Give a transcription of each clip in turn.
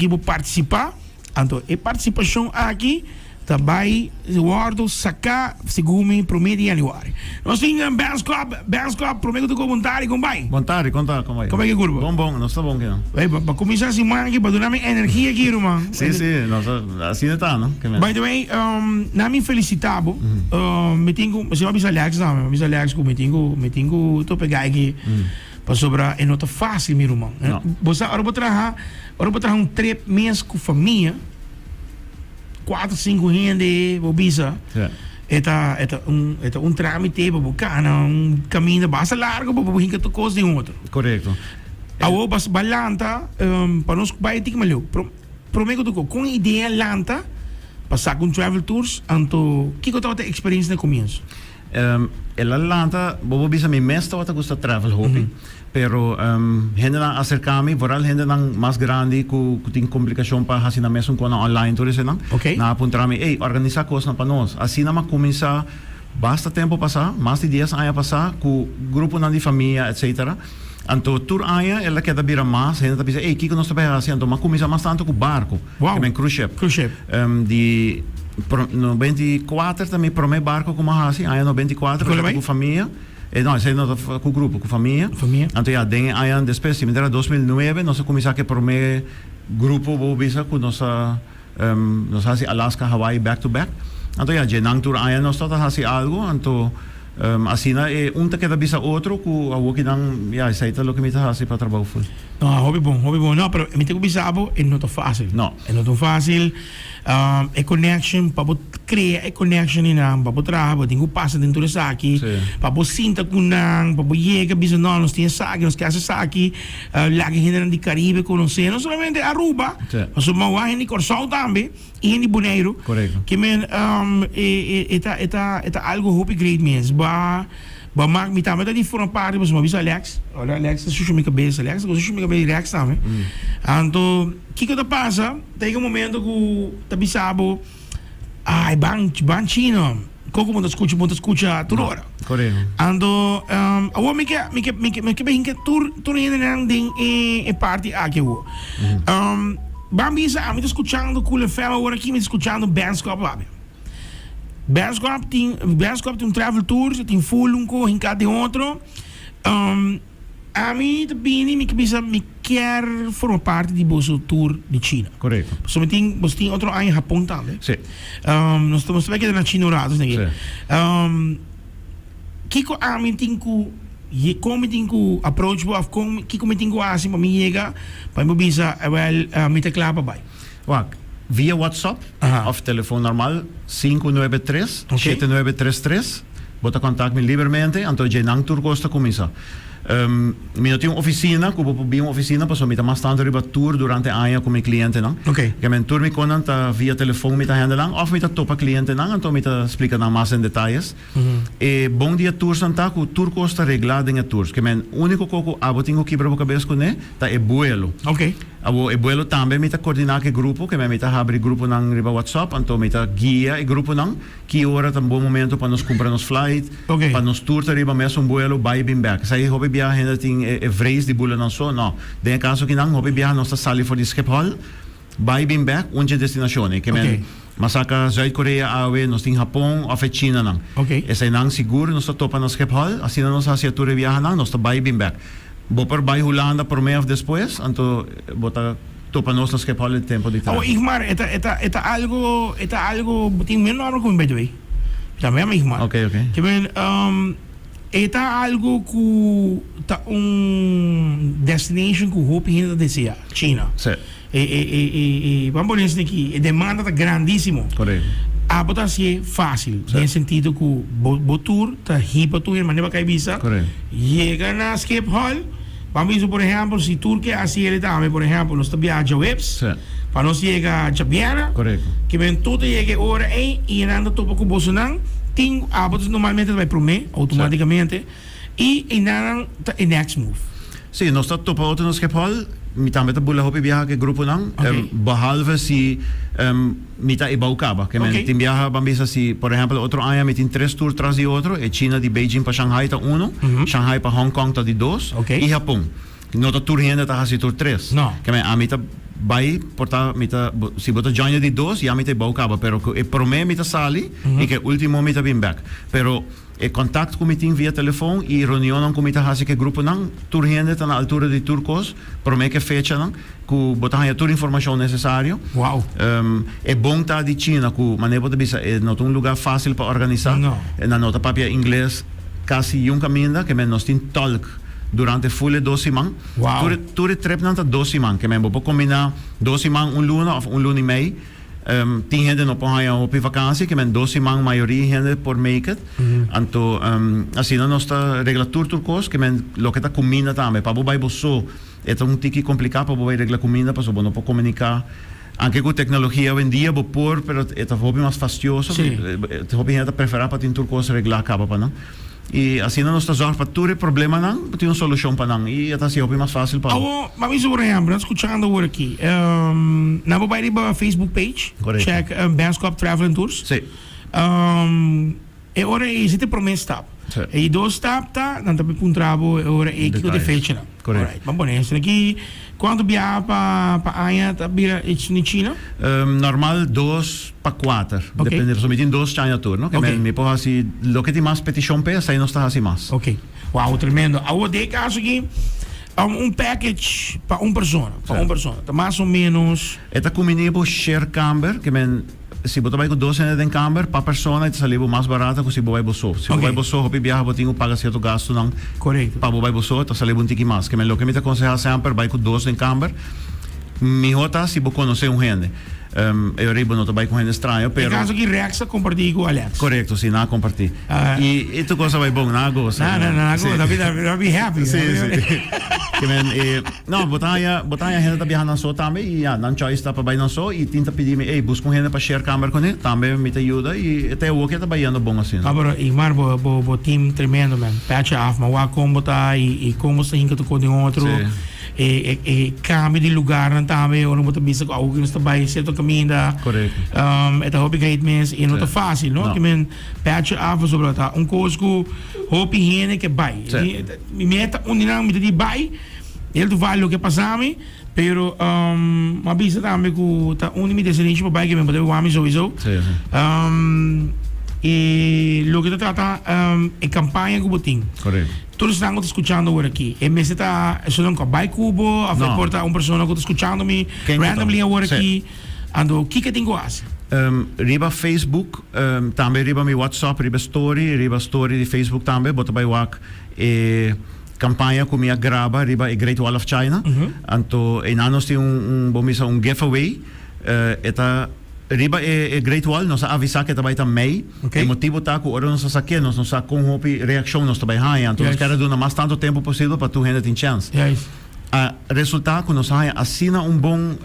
ke bo partisipá, anto e partisipashon aki ta bai wòrdu saká segun mi promé di yanüari. Nos tin Ben's Club, Ben's Club promé ku ta ku bon tardi, kon bai? Bon tardi, kon ta, kon bai? Kon bai ki kurpa? Bon bon, nos ta bon kinan. Ey, pa kuminsá siman aki, pa duna mi energia aki ruman. Si, si, nos ta, asina ta no. By the way, na mi felisitá bo, mi tin ku, si mi a bisa Lex tambe, mi a bisa Lex ku mi tin ku, mi tin ku topa e guy aki. Pasobra e no ta fácil, mi ruman. No. Bo sa, ora bo traha, ora bo traha un trip mes ku famia, kuater, sinku hende, bo bisa, Sí. e ta, e ta un, e ta un trámite pa bo kana un kaminda basta largo pa bo hinka tur kos den otro. Korekto. Awor bas ba lanta, pa nos bai tiki mas leu. Pro, promé ku tur kos, kon e idea lanta pa saka un travel tours, anto kiko tabata e eksperensia na komienso? El a lanta, bo por bisa mi mes tabata gusta travel hopi, pero hendenan a acerca mi, vooral hendenan mas grandi cu tin complicacion pa haci nan mesun cosnan online tur esenan, nan a puntra mi, ey, organisa cosnan pa nos. Asina mi a cuminsa basta tempo pasa, mas di dies aña pasa, cu gruponan di famia, etcetera. Anto tur aña el a keda bira mas, hende ta bisa, ey, kico nos ta bay haci? Anto mi a cuminsa mas tanto cu barco. Wow. Ke men cruise ship. Cruise ship. Di 94 ta mi prome barco ku mi a hasi, aña 94, Ku ku famia. E no, esei no ta ku grupo, ku famia. Famia. Anto ya, den e añanan despues, si mi ta 2009, nos a kuminsá ku e prome grupo, bo bisa, ku nos a nos a hasi Alaska, Hawaii back to back. Anto ya, dje nan tur aña nos tabata hasi algu, anto asina e un ta keda bisa otro ku awoki nan, ya, esei ta loke mi ta hasi pa trabou ful. No, hopi bon, hopi bon. No, pero mi tin ku bisa bo, e no ta fásil. No. E no ta fásil. E connection, pa bo krea e connection di nan, pa bo traha, bo tin ku pasa den tur esaki. Sí. Pa bo sinta ku nan, pa bo yega bisa no, nos tin esaki, nos ke hasi esaki. Laga e hendenan di Caribe konosé, no solamente Aruba, Sí. pasobra bo wak hende di Kòrsou tambe i hende di Boneiru. Korekto. Ke men, e, e, e ta, e ta, e ta algu hopi great mes. Ba. Bo mak mi tambe ta di forma parti pasobra mi a bisa Alex, ora Alex ta shushu mi kabes, Alex ta gosa shushu mi kabes relax tambe. Anto kiko ta pasa, ta yega un momento ku ta bisa bo, ay ban ban chino, koko bo ta skucha, bo ta skucha tur ora. Anto awor mi ke mi ke mi ke mi ke bin tur tur hendenan den e e parti aki awor. Ban bisa ami ta skuchando Cool FM awor aki mi ta skuchando Benskop papia. Benskop tin Benskop tin un travel tour, tin full un ko hinká den otro. Ami ta bini mi ke bisa mi kier forma parti di boso tour di China. Korekto. Pasobra mi tin boso tin otro aña Hapon tambe. Si. Nos ta nos ta bai keda na China un rato esaki. Si. Kiko ami tin ku ye kon mi tin ku approach bo of kon kiko mi tin ku hasi pa mi yega pa mi por bisa ewel mi ta kla pa bai. Wak, via WhatsApp of telefon normal 593 7933 bo ta contact mi libermente anto dje nan tur cos ta cuminsa. Mi no tin un oficina cu bo por bin un oficina pasobra mi ta mas tanto riba tour durante aña cu mi clientenan. Kiamen tur mi conan ta via telefon mi ta handle nan of mi ta topa clientenan anto mi ta splica nan mas en detayes. E bon di e toursnan ta cu tur cos ta regla den e tours. Kiamen unico co cu abo tin cu kibra bo cabes cune ta e buelo. Awor e buelo tambe mi ta coordina cu e grupo, ke mi ta habri gruponan riba WhatsApp, anto mi ta guia e gruponan ki ora ta un bon momento pa nos cumpra nos flight, pa nos tur ta riba mesun buelo bay y bin bek. Esaki hopi biaha hende tin e vrees di bulonan so, no. Den e caso kinan hopi biaha nos ta sali for di Schiphol bay bin bek un dje destinacion. Ke men mas saca Zuid Korea awe, nos tin Japon of e Chinanan. Esainan sigur nos ta topa na Schiphol, asina nos haci e tur e biahanan, nos ta bay bin bek. Bo por bai Hulanda promé of despues, anto bo ta topa nos na Schiphol e tempo di Awo traha. Igmar, e ta, e ta, e ta algo, e ta algo, bo tin mi nomber ku mi by the way. Mi tambe yama Igmar. Ok, ok. Ke men, e ta algo ku ta un destination ku hopi hende ta desea, China. Sí. E, e, e, e, e, ban pone esaki aki, e demanda ta grandísimo. Korekto. Abo ta hasié fásil, den e sentido ku bo, bo tur ta hiba tur hende manera bo kai bisa, Korekto. yega na Schiphol, ban bisa por ehèmpel si tur ke hasi el tambe, por ehèmpel nos ta biaha djaweps, Sí. pa nos yega djabièrnè, Korekto. ke men tur ta yega e ora ei i nan ta topa ku bosonan, tin, abo ta normalmente ta bai promé, outomátikamente. I einanan ta e next move. Sí, nos ta topa otro na Schiphol. Mi tambe ta bula hopi biaha ku e gruponan. Behalve si mi ta e bou kaba. Ke men tin biaha ban bisa si, por ehèmpel, otro aña mi tin tres tour tras di otro. E China di Beijing pa Shanghai ta uno, Shanghai pa Hong Kong ta di dos, i Hapon. No ta tur hende ta hasi tur tres. No. Ke men ami ta. bai por ta mi ta si bo ta join e di dos ya mi ta e bou kaba pero ku e promé mi ta sali i ku e último mi ta bin bèk. Pero e kontakt ku mi tin via telefon i reunionnan ku mi ta hasi ku e gruponan tur hende ta na altura di tur kos promé ku e fechanan ku bo ta haña tur informashon nesesario. Wow. E bon ta di China ku manera bo ta bisa e no ta un lugá fásil pa organisá. No. Nan no ta papia ingles kasi yun kaminda ke men nos tin tòlk durante ful e dos siman. Wow. Tur tur e tripnan ta dos siman ke men bo por kombiná dos siman un luna òf un luna i mei. Tin hende no por haña hopi vakansi ke men dos siman mayoria hende por make it. Anto asina nos ta regla tur tur kos ke men loke ta kuminda tambe pa bo bai bo so. E ta un tiki kompliká pa bo bai regla kuminda pasobra bo no por komuniká. Anke ku teknologia awendia bo por, pero e ta hopi mas fastioso. Sí. Hopi hende ta preferá pa tin tur kos reglá kaba pa nan. I asina nos ta zòrg pa tur e problemanan bo tin un solushon pa nan i e ta hasi hopi mas fásil pa bo. Awor, mi a bisa por ehèmpel, nan skuchando awor aki, nan por bai riba Facebook page, Korekto. check Benskop Travel and Tours. Sí. E ora ei esei ta e promé stap. Sí. E di dos stap ta, nan ta puntra bo e ora ei kiko ta e Detaye. fechanan. Correcto. Alright, ban pone esaki aki. Kuantu biaha pa pa aña ta bira esun di China? Normal dos pa kuater. Ok. Depende, pasobra mi tin dos China tour, no? Ke Ok. men mi por hasi loke tin mas petishon p'e, esei nos ta hasi mas. Ok. Wow, tremendo. Awor den e kaso aki, un package pa un persona, pa Sí. un persona, ta mas o menos. E ta kuminí bo share kamber, ke men si bo ta bai ku dos hende den kamber, pa persona e ta sali bo mas barata ku si bo bai bo so. Si bo Ok. bai bo so, hopi biaha bo tin ku paga sierto gastunan Korekto. pa bo bai bo so, e ta sali bo un tiki mas. Ke men loke mi ta konsehá semper, bai ku dos den kamber. Mihó ta si bo konosé un hende. E ora ei bo no ta bai ku hende straño, E pero. kaso aki Rex a kompartí ku Alex. Korekto, si, nan a kompartí. Ah. I i tur kos a bai bon, nan a gosa. Na, na, nan a Sí. gosa, nan a bi happy. Sí, sí. Ke men e. No, bo ta haña, bo ta haña hende ta biaha nan so tambe i ya, nan choice ta pa bai nan so i tin ta pidi mi, ey, buska un hende pa share kamber kuné, tambe mi ta yuda i e ta e woki ta bai yendo bon asina. No, pero Igmar, bo, bo, bo team tremendo, man. Petje af, ma wak kon bo ta i, i kon bo sta hinka toko den otro. Sí. E, e, e kambio di lugarnan tambe, ora bo ta bisa ku awoki nos ta bai sierto kaminda. Korekto. E ta hopi great mes i no ta Sí. fácil, no? No. Ke men petje af pasobra ta un kos ku hopi hende ke bai. Sí. Mi, mi meta un di nan mi ta di bai. El tu val loke pasa mi, pero m'a bisa tambe ku ta un di mi deseneshi pa bai ke mi por debe wak mi souiso. Sí, sí. E loke ta trata e kampaña ku bo tin. Korekto. Tur esnan ku ta skuchando awor aki, e mester ta esunnan ku a bai ku bo òf e No. por ta un persona ku ta skuchando mi Ken ku ta. randomly awor Sí. aki. Anto kiko tin ku hasi? Riba Facebook, tambe riba mi WhatsApp, riba story, riba story di Facebook tambe bo ta bai wak e Campaña cu mi a graba riba e Great Wall of China. Anto einan nos tin un, un bo misa un giveaway. E ta riba e, e Great Wall, nos a avisa cu e ta bay ta mei. Okay. E motibo ta cu ora nos a saké, nos no sa con hopi reaccion nos ta bay haña. Anto nos Juist. kier a duna mas tanto tempo posibel pa tur hende tin chance. Juist. A resulta cu nos a haña asina un bon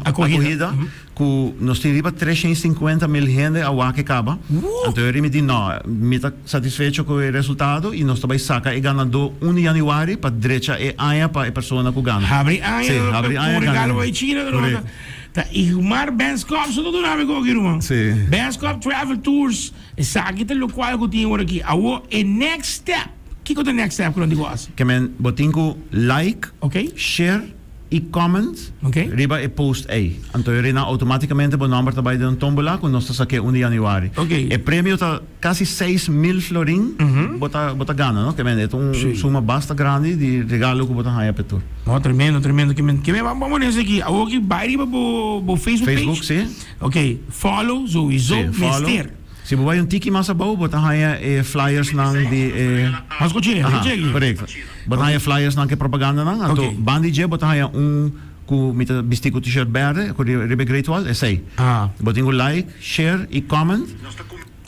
Acogida. acogida. Ku nos tin riba 350 mil hende a wak e kaba. Anto e mi di no, mi ta satisfecho ku e resultado i nos ta bai saka e ganadó 1 di yanüari pa drecha e aña pa e persona ku gana. Habri aña, Sí, habri aña un regalo gana. bai China. Korekto. Ta Igmar Benskop, so ta duna mi koki ruman. Sí. Benskop Travel Tours, esaki ta lokual ku tin ora aki. Awo e next step, kiko ta next step ku nan di ku hasi? Ke men bo tin ku like, Ok. share i comment Ok. riba e post ei. Anto e rina automaticamente bo nomber ta bai den un tombola ku nos ta sak'é 1 di januari. Ok. E premio ta kasi 6000 florin bo ta bo ta gana, no? Ke men e ta un Sí. suma basta grandi di regalo ku bo ta haña p'e tur. No, tremendo, tremendo. Ke men, ke men ban pone esaki. Awor ki bai riba bo bo Facebook page. Facebook, sí. Ok, follow sowieso Sí, follow. mester. Si bo bai un tiki mas abou bo ta haña e flyersnan di e. Mas ku chile, Aha, ku chile. korekto. Bo ta haña flyersnan ku e propagandanan, anto Ok. ban di dje bo ta haña un ku mi ta bisti ku t-shirt berde ku riba e Great Wall, esei. Ah. Bo tin ku like, share i comment.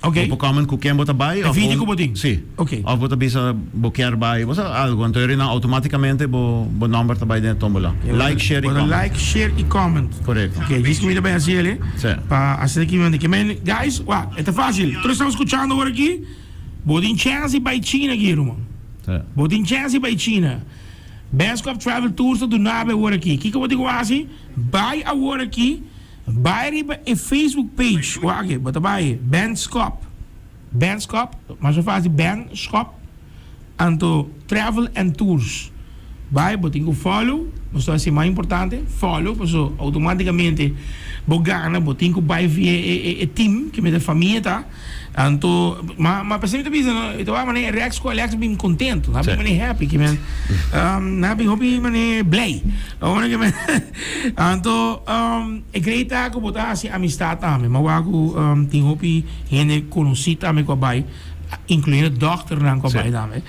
Ok. Bo por comment ku ken bo ta bai E of video un ku bo tin? Si. Ok. Of bo ta bisa bo kier bai, bo sa algu, anto e nan automaticamente bo bo nomber ta bai den e tombola. Like, share i Bo ta comment. like, share i comment. Korekto. Ok, djis ku mi ta bai hasi el Si. pa hasi aki mi men guys, wak, e ta facil. Tur esnan skuchando awor aki, bo tin chance di bai China aki ruman. Si. Bo tin chance di bai China. Best Cup Travel Tours ta duna bo awor aki. Kiko bo tin ku hasi? Bai awor aki. Bai riba e Facebook page, wak, bo ta bai Benskop, Benskop, masha facil, Benskop, anto Travel and Tours. Bai, bo tin ku follow, nos ta hasi mas importante, follow, paso automaticamente bo gana, bo tin ku bai via e e e team, ke mester famia ta. Anto, ma ma p'esei mi ta bisa no, e ta wak manera Rex ku Alex bin contento, nan bin manera happy, ke men, nan bin hopi manera blij. Ora ke men, anto e great ta ku bo ta hasi amistad tambe, mi a wak ku tin hopi hende konosí tambe ku a bai, incluyendo dokternan ku a bai tambe.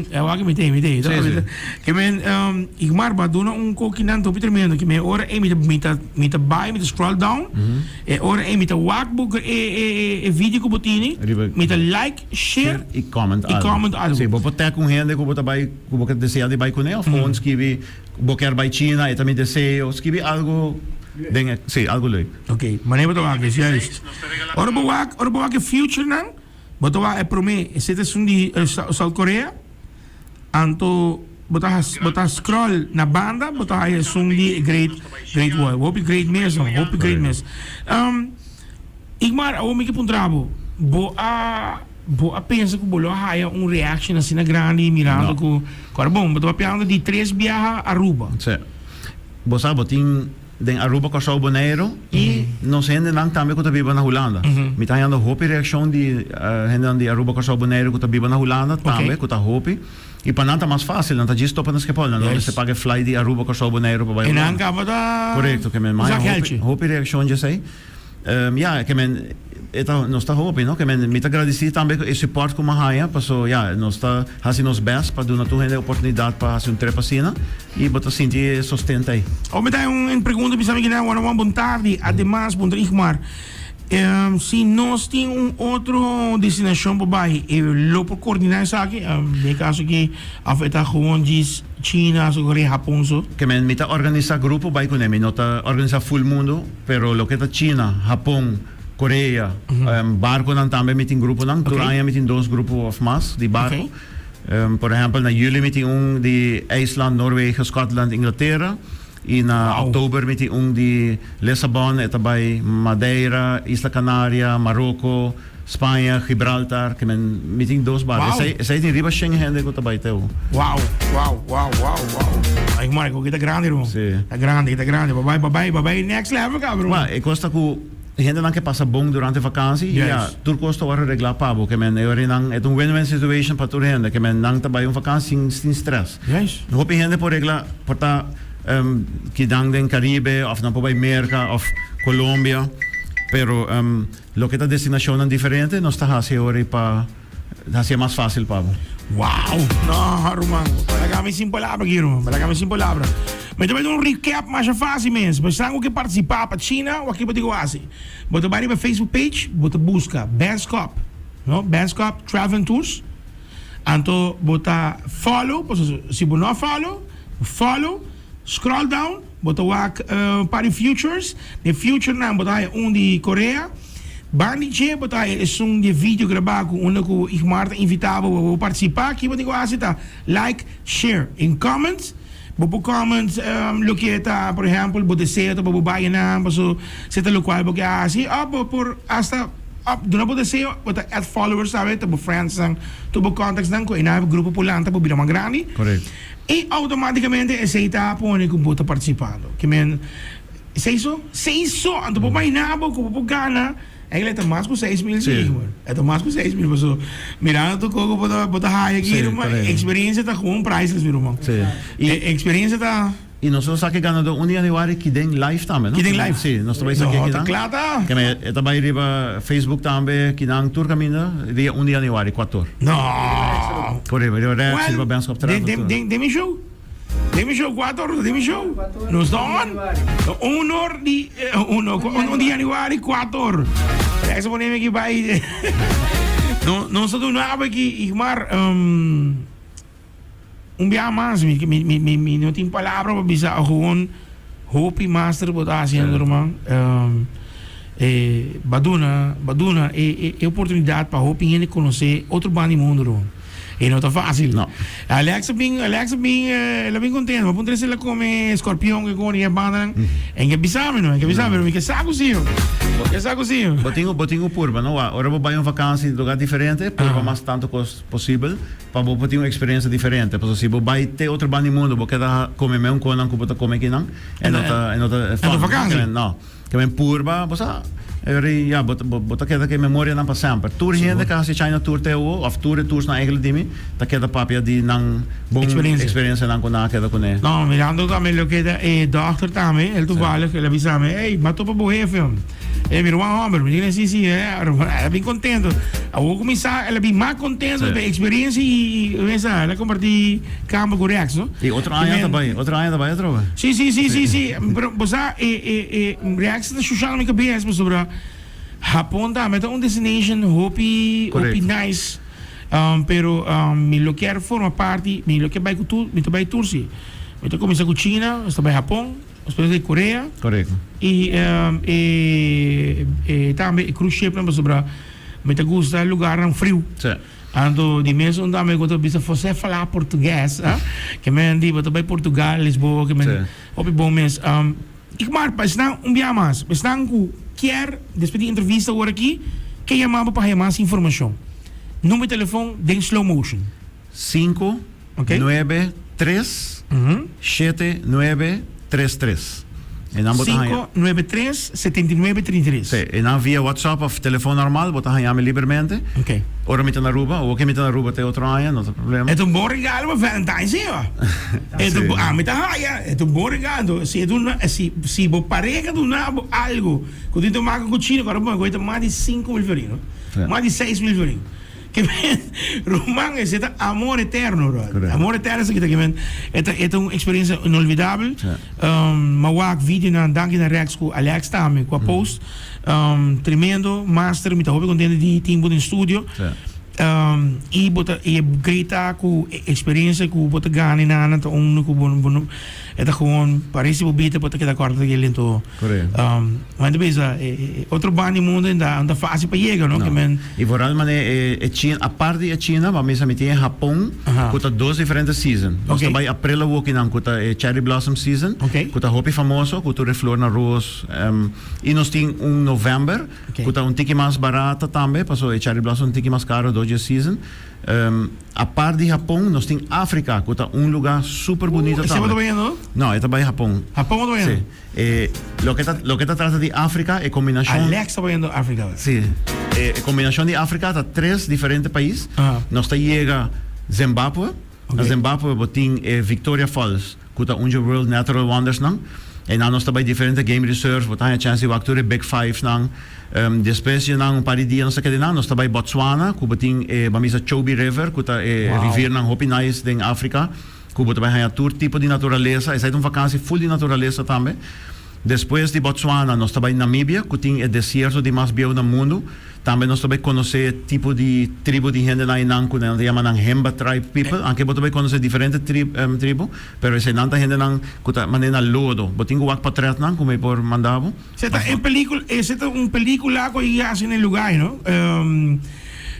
E wak mi te, mi te. Ke men, Igmar, bo a duna un kokinan hopi tremendo. Ke men ora ei mi ta, mi ta, mi ta bai, mi ta scroll down. E ora ei mi ta wak bo e, e, e video ku bo tini. Mi ta like, share i comment algu. I comment algu. Si, bo por tag un hende ku bo ta bai, ku bo ke desea di bai kuné, òf gewoon skibi bo kier bai China, e ta mi deseo. Skibi algu den e, si, algu leuk. Ok, manera bo ta wak es, juist. Ora bo wak, ora bo wak e future nan. Bo ta wak e promé, esei ta esun di South Korea, anto bo ta bo ta scroll na banda bo ta haya esun di e Great Great Wall. Hopi great mes no, hopi great mes. Igmar, awor mi ke puntra bo, bo a bo a pensa ku bo lo a haya un reaction asina grandi mirando ku, ku ora bon bo ta papiando di tres biaha Aruba. Sí. Bo sa bo tin. Den Aruba, Kòrsou, Boneiru i nos hendenan tambe ku ta biba na Hulanda. Mi ta hañando hopi reakshon di hendenan di Aruba, Kòrsou, Boneiru ku ta biba na Hulanda tambe, ku ta hopi. I pa nan ta mas fásil, nan ta djis topa na Schiphol, nan no mester paga e flight di Aruba, Kòrsou, Boneiru pa bai Hulanda. Korekto, ke men haña hopi, hopi reakshon djesei. Ya, ke men e ta, nos ta hopi, no? Ke men mi ta gradisí tambe ku e support ku mi a haña, paso ya, nos ta hasi nos bèst pa duna tur hende e oportunidat pa hasi un trip asina i bo ta sinti e sosten ta ei. Awor mi ta haña un pregunta bisa mi kinan, Juan Juan bon tardi, ademas puntra Igmar, si nos tin un otro destinashon pa bai, e lo por koordiná esaki? Den e kaso aki of e ta gewoon djis China, so Korea, Hapon so? Ke men mi ta organisá grupo bai kuné, mi no ta organisá full mundu. Pero loke ta China, Hapon, Korea, barconan tambe mi tin gruponan. Tur aña mi tin dos grupo of mas di barco. Por ehempel na juli mi tin un di IJsland, Noorwegen, Scotland, Inglatera. Y na oktober mi tin un di Lissabon, e ta bay Madeira, Isla Canaria, Maroko, Spaña, Gibraltar, ke men mi tin dos bar. Wow. Esei, esei tin riba shen hende ku ta bai teu. Wow, wow, wow, wow, wow. Ay, Marco, ki ta grandi, ruman. Sí. Ta grandi, ta grandi. Ba bai, ba bai, ba bai next level, cabrón. Wa, e kos ta ku hendenan ke pasa bon durante vakansi, Yes. ya, tur kos ta wòrdu reglá pa bo. Ke men e ora nan, e ta un win-win situation pa tur hende. Ke men nan ta bai un vakansi sin, sin stress. Yes. Hopi hende por regla, por ta kidan den Caribe, òf nan por bai Merka, òf Colombia, pero Loke ta destinashonnan diferente, nos ta hasi e ora ei pa hasi e mas fásil pa bo. Wow! No, ruman. Bo laga mi sin palabra aki, ruman. Bo laga mi sin palabra. Mi ta bai duna un recap masha fásil mes. Bo esnan ku ke partisipá pa China, wak bo tin ku hasi? Bo ta bai riba Facebook page, bo ta buska Benskop, no? Benskop Travel and Tours. Anto bo ta follow, pasobra si bo no a follow, follow, scroll down. Bo ta wak un par di futures. Den future-nan bo ta haya un di Korea. Ban di dje bo ta haya esun di e video grabá ku unda ku Igmar ta invitá bo pa bo partisipá. Ki bo tin ku hasi ta like, share en comment. Bo por comment loke ta por ehèmpel bo deseo ta pa bo bai einan paso si ta lokual bo ke hasi òf bo por asta òf duna bo deseo bo ta add followers tambe ta bo friendsnan tur bo contactsnan ku einan e grupo por lanta por bira mas grandi. I automaticamente esey ta pone cu bo ta participando. Ke men, seis so? Seis so! Anto bo imagina bo cu bo por gana, eigenlijk e ta mas cu 6000 Sí. sí, man. E ta mas cu 6000, paso mirando tur co cu bo ta, bo ta haya aki, Sí, ruman, correcto. experiencia ta gewoon priceless, mi ruman. Sí. E experiencia ta. I nos ta sa ke ganadó un di januari ki den live tambe, no? Ki den live? Sí, nos ta bai sa ke No, ki ta nan. kla ta. Ke men e ta bai riba Facebook tambe, ki nan tur kaminda dia un di januari, kuator. No! Por riba, riba Rex, Well, riba Benschop den, Travel den, tur. den, den mi show. Den mi show, kuator, den mi show. Nos ta on. Un or di, un, un di januari, kuator. Rex a pone mi aki bai. No, nos ta duna abo aki, Igmar, um, Un biaha mas mi mi mi mi mi no tin palabra pa bisa gewoon hopi master bo ta haciendo ruman e ba duna ba duna e e oportunidad pa hopi hende conoce otro banda di mundo ruman. E no ta fácil. No. Alex a bin, Alex a bin, el a bin contento. Ma puntra si el a come scorpion que con y e bandanan. En ke bisa mi no, en ke bisa mi, pero mi ke sa cu si. Ke sa cu si. Bo tin, bo tin cu purba, no? Ora bo bai un vakantie lugar diferente, purba mas tanto cos posibel pa bo por tin un experiencia diferente. Pasobra si bo bai te otro banda di mundo, bo keda come meun conan cu bo ta come akinan, e no ta, e no ta fun. E no vakantie. No. Ke men purba, bo sa, e ora ya, bo bo ta keda ku e memorianan pa semper. Tur hende ku a hasi China Tour te awo, òf tur e tours nan eigenlijk di mi, ta keda papia di nan bon eksperensianan ku nan a keda kuné. No, mirando tambe loke ta e dòkter tambe, el toevallig, el a bisa mi, ey, m'a topa bo hefe. E mi ruman hòmber, mi di, si, si, el a bin kontento. Awo ku mi sa, el a bin mas kontento pa e eksperensia i, i, sa, el a kompartí kamber ku Rex, no. I otro aña ta bai, otro aña ta bai atrobe. Si, si, si, si, si. Pero bo sa, e, e, e Rex ta shusha na mi kabes pasobra Hapon tambe ta un destination hopi, hopi nice. Pero mi lo kier forma parti, mi lo kier bai ku tur, mi ta bai tur si. Mi ta kuminsá ku China, nos ta bai Hapon, despues bai Korea. Korekto. I e, e tambe e cruise shipnan pasobra mi ta gusta lugarnan friu. Si. Anto di mes un tambe ku ta bisa José fala portugues, ah, ke men di bo ta bai Portugal, Lisboa, ke men hopi bon mes. Igmar, pa esnan un bia mas, pa esnan ku kier despues di entrevista awor aki, ke yama bo pa haya mas informashon. Number di telefon den slow motion. Sinku, nuebe, tres, shete, nuebe, tres, tres. E nan bo ta haña. Sinku, nuebe, tres, setenta i nuebe, trinta i tres. Sí, e nan via WhatsApp of telefon normal bo ta haña mi libermente. Ok. Ora mi ta na Aruba, awor ke mi ta na Aruba te otro aña, no ta problema. E ta un bon regalo pa Valentine's, sí o? E ta un, ami ta haña, e ta un bon regalo. Si e duna, si, si bo pareha duna bo algo ku tin tomaku ku chino, kòrda bo ta mas di 5000 florin, no? Mas di 6000 florin. Ke men, ruman, esei ta amor eterno, brother. Amor eterno esaki ta ke men, e ta, e ta un experiencia inolvidabel. Um, m'a wak videonan, danki na Rex ku Alex tambe ku a post. Um, tremendo, master, mi ta hopi kontento di tin bo den studio. Um, i bo ta, i e great ta ku e experiencia ku bo ta gana einan ta unu ku bo, bo no, e ta gewoon parece bo bida bo ta keda kòrda ta lento. Correcto. Um, want bisa, e, e, otro banda di mundo enda, anda fácil pa yega, no? No. Ke men, I vooral mane e, e China, apart di e China, ma misa mi tin e Japon, Aha. ku ta dos diferente season. Nos Ok. ta bai april awoki nan ku ta e cherry blossom season, Ok. ku ta hopi famoso, ku tur e flornan roos. em, i nos tin un november, Ok. ku ta un tiki mas barata tambe, paso e cherry blossom un tiki mas karo dos dje season. Em, apart di Japon, nos tin Afrika, ku ta un lugar super bunito Esei bo tambe. ta bayendo? No, e ta bai Japon. Japon bo ta bayendo? Sí. E loke ta loke ta trata di Afrika, e kombinashon. Alex ta bayendo Afrika awor. Sí. E e kombinashon di Afrika ta tres diferente pais. Aha. Nos ta yega Zimbabwe. Na Oké. Zimbabwe bo tin e Victoria Falls, ku ta un dje World Natural Wonders nan. Einan nos ta bai diferente game reserves, bo ta haña chèns di wak tur e Big Five nan. Despues di nan un par di dia nos ta keda einan, nos ta bai Botswana, ku bo tin e bo a misa Chobe River, ku ta e Wow. riviernan hopi nice den Afrika. Ku bo ta bai haña tur tipo di naturalesa. Esei ta un vakansi ful di naturalesa tambe. Despues di Botswana nos ta bai Namibia ku tin e desierto di mas bieu na mundu. Tambe nos ta bai konosé tipo di tribu di hendenan einan ku nan ta yama nan Himba tribe people. Anke bo ta bai konosé diferente tribu, pero eseinan ta hendenan ku ta manera na lodo. Bo tin ku wak potretnan ku mi por manda bo. Esei ta e pelikula, esei ta un pelikula ku a hasi na e lugá ei, no?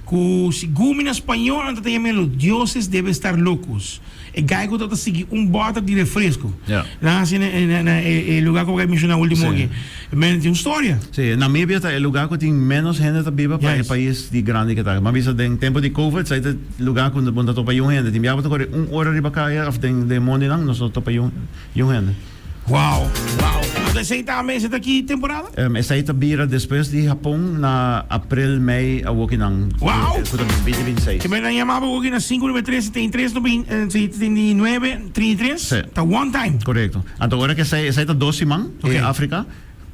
Ku segun mi na spañol nan ta ta yama los dioses debe estar locos. E guy ku ta ta sigui un bòter di refresco. Ja. Nan hasi na na na e e lugá ku bo a menshoná último Sí. aki. Men tin un storia. Sí, Namibia ta e lugá ku tin ménos hende ta biba pa e Juist. pais di grandi ke ta. M'a bisa den tempu di covid esei ta lugá ku bo no ta topa yun hende. Tin bia bo ta kore un ora riba kaya òf den den mondinan nos no ta topa yun yun hende. Wow, wow. Anto esei tambe, esei ta ki temporada? Esei ta bira despues di Japon na april, mei awokinan. Wow! Ku ta binti binti seis. Ke men nan yama bo awoki na sinku nuebe tres setenta i tres setenta i nuebe trinta i tres? Sí. Ta one time. Korekto. Anto ora ku esei, esei ta dos siman Ok. e Afrika.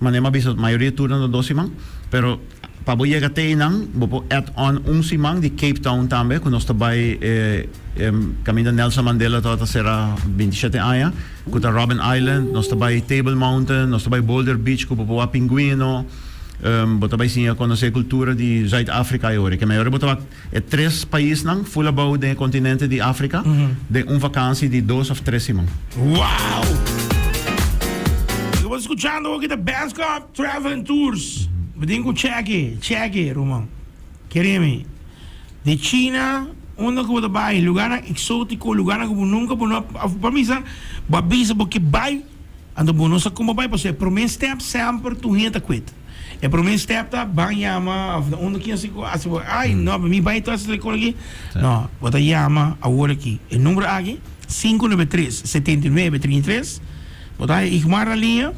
Manera mi a bisa mayoria turnan ta dos siman. Pero pa bo yega te einan bo por add on un siman di Cape Town tambe ku nos ta bai e kaminda Nelson Mandela tabata sera 27 aña ku ta Robben Island, nos ta bai Table Mountain, nos ta bai Boulder Beach ku bo por wak pinguino, bo ta bai siña konosé kultura di Zuid Afrika e ora. Ke mayoria bo ta wak e tres paisnan full abou den e kontinente di Afrika den un vakansi di dos òf tres siman. Wow! Bo ta skuchando aki ta Benskop Travel and Tours. Bo tin ku chèke, chèke, ruman. Kere mi, di China. Unda ku bo ta bai, lugarnan eksótiko, lugarnan ku bo nunka bo no a pa misa, bo a bisa bo ke bai, anto bo no sa kon bo bai pasobra e promé stèp semper tur hende ta kwet. E promé stèp ta ban yama òf na unda kin asi ku hasi bo ai no mi bai tur hasi kon aki. No, bo ta yama awor aki e number aki 593 79 33 bo ta haña Igmar na liña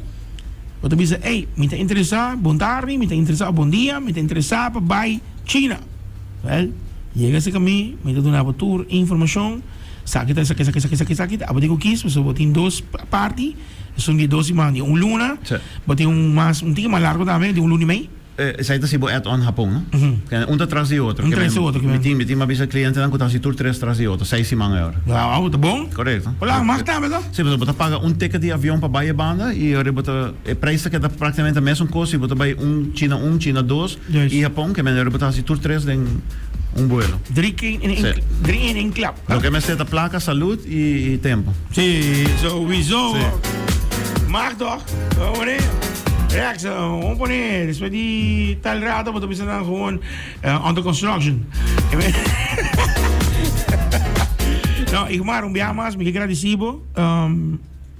bo ta bisa ey mi ta interesá bon tardi mi ta interesá òf bon dia mi ta interesá pa bai China. Wèl, yega esaki mi, mi ta duna bo tur informashon, esaki ta esaki esaki esaki esaki, abo tin ku kis pasobra bo tin dos parti, esun di dos siman di un luna, bo tin un mas un tiki mas largo tambe di un luna i mei. Esei ta si bo add on Hapon, no? Un ta tras di otro. Un tras di otro. Mi tin mi tin a bisa klientenan ku ta hasi tur tres tras di otro, seis siman e ora. Wou, ta bon. Korekto. Bo laga mas tambe to? Si, pasobra bo ta paga un ticket di avion pa bai e banda i ora bo ta e preis ta keda praktikamente mesun kos si bo ta bai un China un, China dos. Juist. I Hapon ke manera bo ta hasi tur tres den un buelo. Drie keer in Sí. drie in één klap. Loke mester ta plaka, salud i tempo. Sí, sowieso. Sí. Mag toch? Gewoon Rex, gewoon pone despues di tal rato bo ta bisa nan gewoon under construction. No, Igmar, un biaha mas mi ke gradisi bo.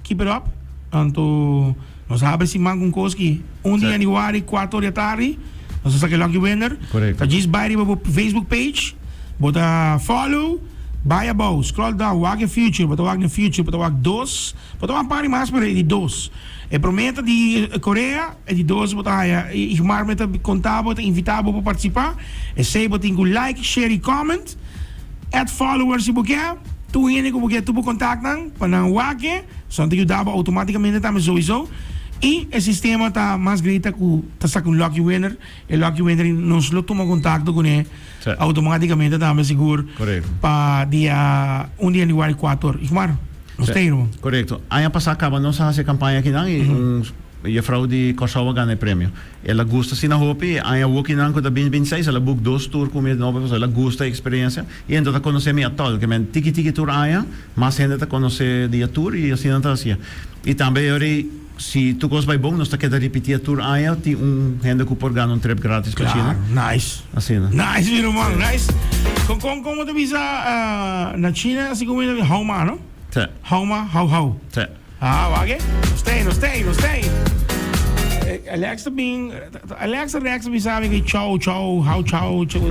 Keep it up. Anto nos a habri siman ku un kos ki un di januari kuater or di atardi nos a saka e lucky winner. Korekto. Ta djis bai riba bo Facebook page, bo ta follow, bai abou, scroll down, wak e future, bo ta wak na future, bo ta wak dos, bo ta wak un par di mas pero e di dos. E prome ta di Korea, e di dos bo ta haya Igmar me ta konta bo, ta invita bo pa partisipa. Esei bo tin ku like, share i comment. Add followers si bo ke, tur hende ku bo ke tur bo kontaktnan pa nan wak e, so nan ta yuda bo outomatikamente tambe souiso. I e sistema ta mas great ku ta saka un lucky winner, e lucky winner nos lo tuma kontakto kuné outomatikamente tambe sigur pa dia un di januari kuater. Igmar, nos ta hierbo. Korekto. Aña pasá kaba nos a hasi e kampaña akinan i un jefrou di Kòrsou a gana e premio. El a gusta asina hopi, e aña wokinan ku ta bin bin seis el a buk dos tur ku mi nobo pasobra el a gusta e eksperensia i hende ta konosé mi atòl. Ke men tiki tiki tur aña mas hende ta konosé di e tur i asina ta hasia. I tambe e ora ei si tur kos bai bon nos ta keda ripití e tur aña tin un hende ku por gana un trip gratis pa China. Claro, nice. Asina. Nice mi ruman, nice. Kon kon kon bo ta bisa na China así komo ta hou ma no? Sí. Hou ma, hou hou. Sí. Ah, wak e? Nos ta ei, nos ta ei, nos ta ei. Alex ta bin, Alex Rex ta bisa mi ku chou chou, hou chou, chou.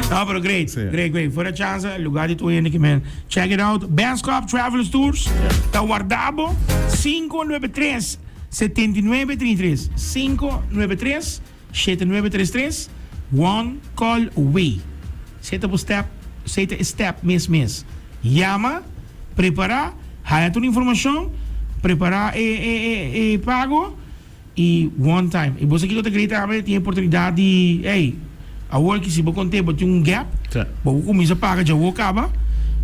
No, pero great, great, great. Fuera chansa, lugar di tur hende ki men. Check it out. Benschop Travelers Tours ta warda bo 593 79 33. 593 7933, One call away. Seta bo step, seta e step mes mes. Yama, prepara, haya tur informacion, prepara e e e e pago y one time. Y bo sa kico ta great tambe? Tin e oportunidad di, hey, awor ki si bo conte bo tin un gap, bo por cuminsa paga dja awor caba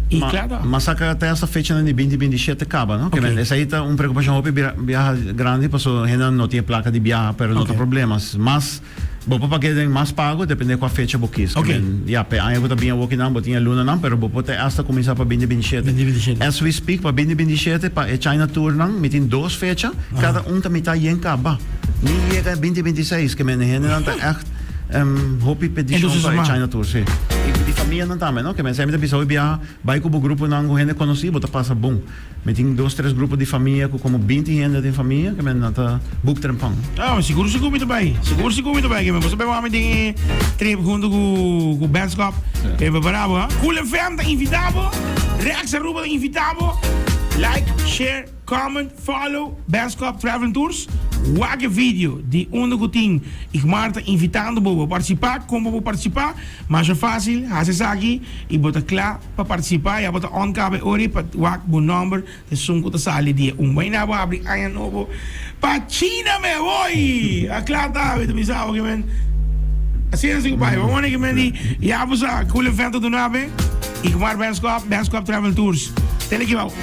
y Ma, cla ta. ma saca te hasta fechanan di binti binti shete caba, no? Ok. Esey ta un preocupacion hopi bira biaha grandi paso hendenan no tin e placa di biaha pero no ta Ok. problema. Mas bo por paga den mas pago depende cua fecha bo kies. Ok. Ya p'e aña cu ta bin awokinan bo tin e lunanan pero bo por te hasta cuminsa pa binti binti shete. Binti binti shete. As we speak pa binti binti shete pa e China tournan mi tin dos fecha cada un ta mitad yen caba. Ni yega binti binti seis ke men e hendenan ta echt Hopi peticion pa e China Tour, si. I di famianan tambe, no? Ke men semper ta bisa hopi biaha, bai ku bo gruponan ku hende konosí, bo ta pasa bon. Mi tin dos, tres grupo di famia ku komo binti hende den famia, ke men nan ta boek trempan. Ah, sigur sigur mi ta bai. Sigur sigur mi ta bai. Ke men boso bai wak mi den e trip hunto ku ku Benskop. Ke prepará bo, ha? Cool FM ta invitá bo. Rex Aruba ta invitá bo. Like, share. Comment, follow Best Cup Traveling Tours. Wak e video di unda ku tin Igmar ta invitando bo pa partisipá. Kon bo por partisipá? Masha fásil, hasi esaki i bo ta kla pa partisipá. Ya bo ta on kaba e ora pa wak bo nòmber ta esun ku ta sali dia un. Mañana bo habri aña nobo pa China me voy! A kla ta, mi ta bisa bo ke men asina si ku bai. Bo wone ke men di ya bo sa Cool Event ta duna be Igmar Best Cup, Best Cup Travel Tours. Tele ki bou.